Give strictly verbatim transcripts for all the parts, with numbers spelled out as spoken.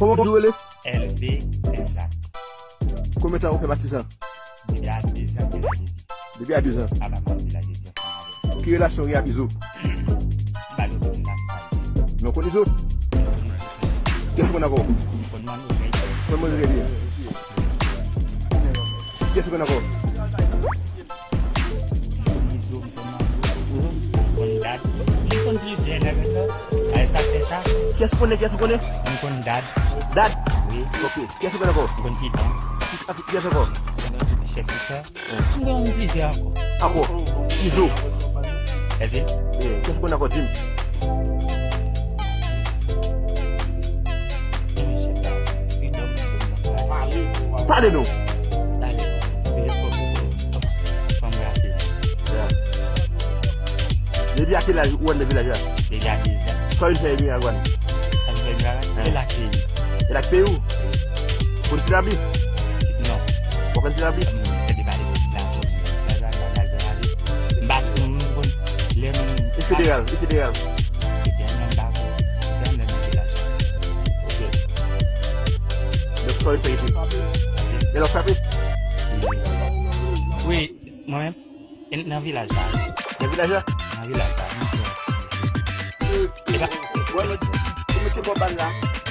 Kòman w di w rele? Èlbe Senjak. Konbyen tan ou fè Patizan? Depi a dezan ke l vini. Depi a dezan. Apa m ap di la dezan. Ki relasyon w gen ak Izo? M pa gen okenn relasyon avè l. Men w konn Izo? Kiyès ou konn ankò? M konn Manno Rey. Konn Manno Rey byen. Kiyès ou konn ankò? M konn Izo, m konn Manno, m konn Dad. M konn plizyè nèg ankò. Ay, sa fè sa. Kiyès ou konnen, kiyès ou konnen? M konn Dad. Dad? Wi. Ok. Kiyès ou konnen ankò? M konn Pikan. Kiyès ankò? M konn Chèf Pikan. M gen plizyè ankò. Ankò? Izo. Èske? Kiyès ou konn ankò? Di m. Pale non. Depi a ki laj ou anndan vilaj la? Depi a dezan. Sa w vin fè Emirat Gwan? Sa m fè Emirat? E la k peyi. E la k peyi w? Ou konn Ti Labli? Non. Ou konn Ti Labli? M tande pale de Ti Labli. M pa, m konn lè m. E federal, e federal. Federal, non, m pa konn. Federal, m nan vilaj. Ok. Donk, sa w vin fè isit? E la w frape? Wi, mwen menm. E nan vilaj la. Nan vilaj la? Nan vilaj la, nan vilaj. E pa. Wè, mwen, ou mete bò bal la.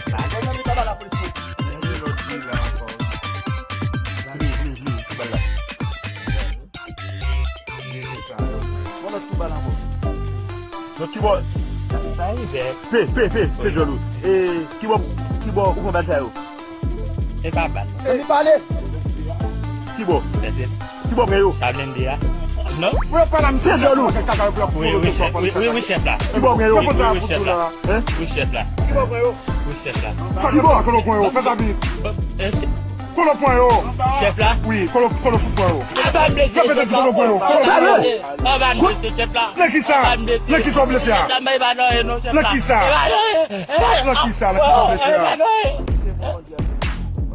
Ba, mwen, mwen, pa ba la polis, non. Vini, vini, vini, tou bal la. Mwen, lòt tou bal ankò. Lòt ki bò? Sa rive. Pe, pe, pe, pe djòl ou. E ki bò, ki bò ou pran bal sa yo? E pa bal. Ann pale. Ki bò? Ki bò w gen yo? Sa blende a. Non? Wi, pa la, misye jaloux. Wi, wi, chèf. Wi, wi, wi, chèf la. Ki bò w gen yo? Wi, wi, chèf la. Hein? Wi, chèf la. Ki bò w gen yo? Wi, chèf la. Sa ki bò? Kote w pran yo? Fè sa vit. Kote w pran yo? Chèf la? Wi, kote w, kote w fout pran yo? Anba m blese, chèf la. Anba m blese, chèf la. Nan ki sa? Nan ki sa w blese a? Chèf la, men e pa nan anyen non, chèf la. Nan ki sa? E pa nan anyen. Nan ki sa? Nan ki sa w blese a?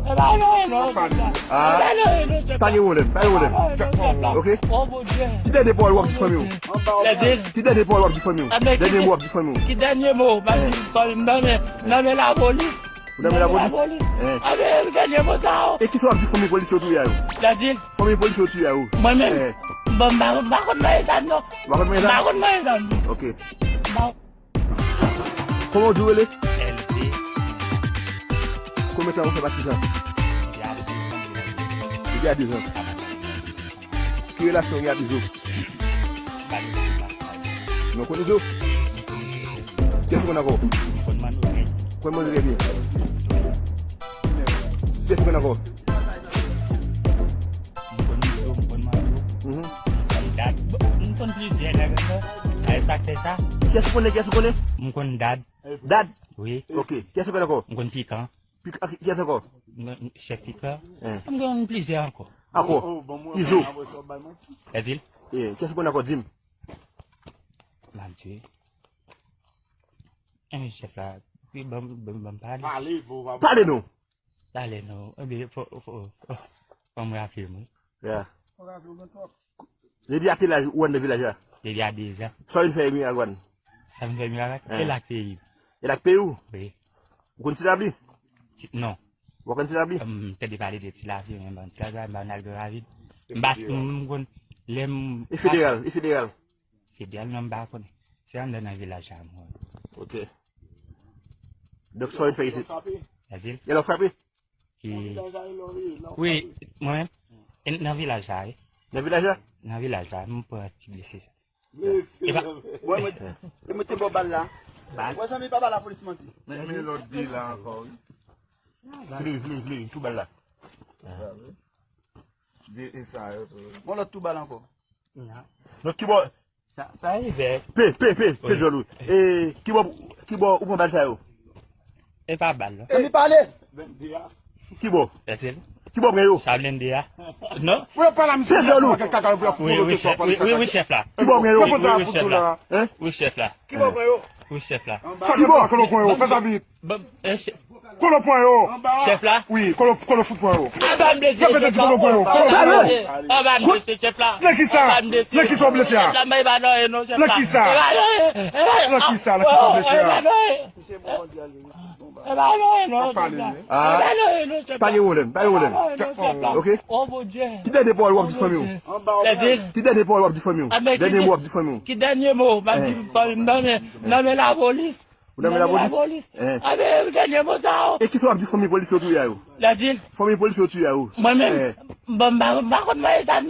E pa nan anyen. Ah, pa gen pwoblèm, pa gen pwoblèm. Ok? Ki dènye pawòl w ap di fanmi w? Ki dènye pawòl w ap di fanmi w? Dènye mo w ap di fanmi w? Ki dènye mo? M ap di fanmi m nan men, nan men lapolis. Ou nan men lapolis? Nan men lapolis. Eh. A men dènye mo sa yo. E kisa w ap di fanmi polisye w touye a yo? Fanmi polisye w touye a yo? Mwen menm? Eh. Bon, m pa, m pa konn manye zam non. Ou pa konn manye zam? M pa konn manye zam. Ok. M pa Kòman w di w rele? Èlbe. Konbyen tan ou fè Patizan? Depi a dezan. Depi a dezan. Ki relasyon w gen ak Izo? M pa gen relasyon. Men w konn Izo? Kiyès ou konn ankò? M konn Manno Rey. Konn Manno Rey byen. Kiyès ou konn ankò? M konn Izo, m konn Manno, mhm, m konn Dad. Bon, m konn plizyè nèg ankò. Sa e sa k fè sa. Kiyès ou konnen, kiyès ou konnen? M konn Dad. Dad? Wi. Ok. Kiyès ou konnen ankò? M konn Pikan. Pik-, ak kiyès ankò? M konn Chèf Pikan. Eh. M konn plizyè ankò. Ankò? Izo. Èzil? Eh, kiyès ou konnen ankò? Di m. M ap di. Eh, chèf la. Wi, ban m, ban m, ban m pale. Pale, bon, pale non. Talè non. Ebyen, fò, fò, fò, fò m raple m, wi. Ya. Depi a ki laj ou anndan vilaj la? Depi a dezan. Sa w vin fè Emirat Gwan? Sa m fè Emirat Gwan? Eh. E la k peyi. E la k peyi w? Wi. Ou konn Ti Labli? Ti, non. Ou pa konn Ti Labli? M tande pale de Ti Labli, men ban Ti Labli, ban al gen ravid. M pa, m konn, lè m. E federal, e federal. Federal non, m pa konnen. Se anndan nan vilaj la mwen. Ok. Donk, sa w vin fè isit? Èzil? E la w frape? Ki, wi, mwen menm. E nan vilaj la, wi. Nan vilaj la? Nan vilaj la, m pran ti blese sa. Blese. E pa. Mwen, mwen, mwen te bò bal la. Bal? Wè, zanmi, pa ba lapolis manti. Men, men lòt de la ankò, wi. Vle, vle, vle, tou bal la. De, e sa yo tou. Mwen lòt tou bal ankò. Non. Donk, ki bò? Sa, sa rive. Pe, pe, pe, pe djòl ou. E, ki bò, ki bò ou pran bal sa yo? E pa bal, non. Ann pale. Ki bò? Èske? Ki bò gen yo? Sa blende a. Non? Wi, pa la, misye. Pe djòl ou. Wi, wi, chèf. Wi, wi, wi, chèf la. Ki bò gen yo? Wi, wi, chèf la. Hein? Wi, chèf la. Ki bò gen yo? Wi, chèf la. Sa ki bon, kote w pran yo? Fè sa vit. Kote w pran yo? Chèf la. Wi, kote w, kote w fout pran yo? Anba m blese, chèf la. Anba m blese, anba m blese, chèf la. Nan ki sa? Nan ki sa w blese a? Chèf la, men e pa nan anyen non, chèf la. Nan ki sa? E pa nan anyen, e pa nan anyen. Nan ki sa? Nan ki sa w blese a? E pa nan anyen. E pa nan anyen non, chèf la. E pa nan anyen non, chèf la. Pa gen pwoblèm, pa gen pwoblèm. Ok? Oh, Bondye. Ki dènye pawòl w ap di fanmi w? Lèzil. Ki dènye pawòl w ap di fanmi w? Dènye mo w ap di fanmi w? Ki dènye mo m ap di fanmi m? Nan men, nan men lapolis. Ou nan men lapolis? Nan men lapolis. Anben, dènye mo sa yo. E kisa w ap di fanmi polisye yo touye a yo? Lèzil. Fanmi polisye yo touye a yo. Mwen menm, bon, m pa, m pa konn mwen sa.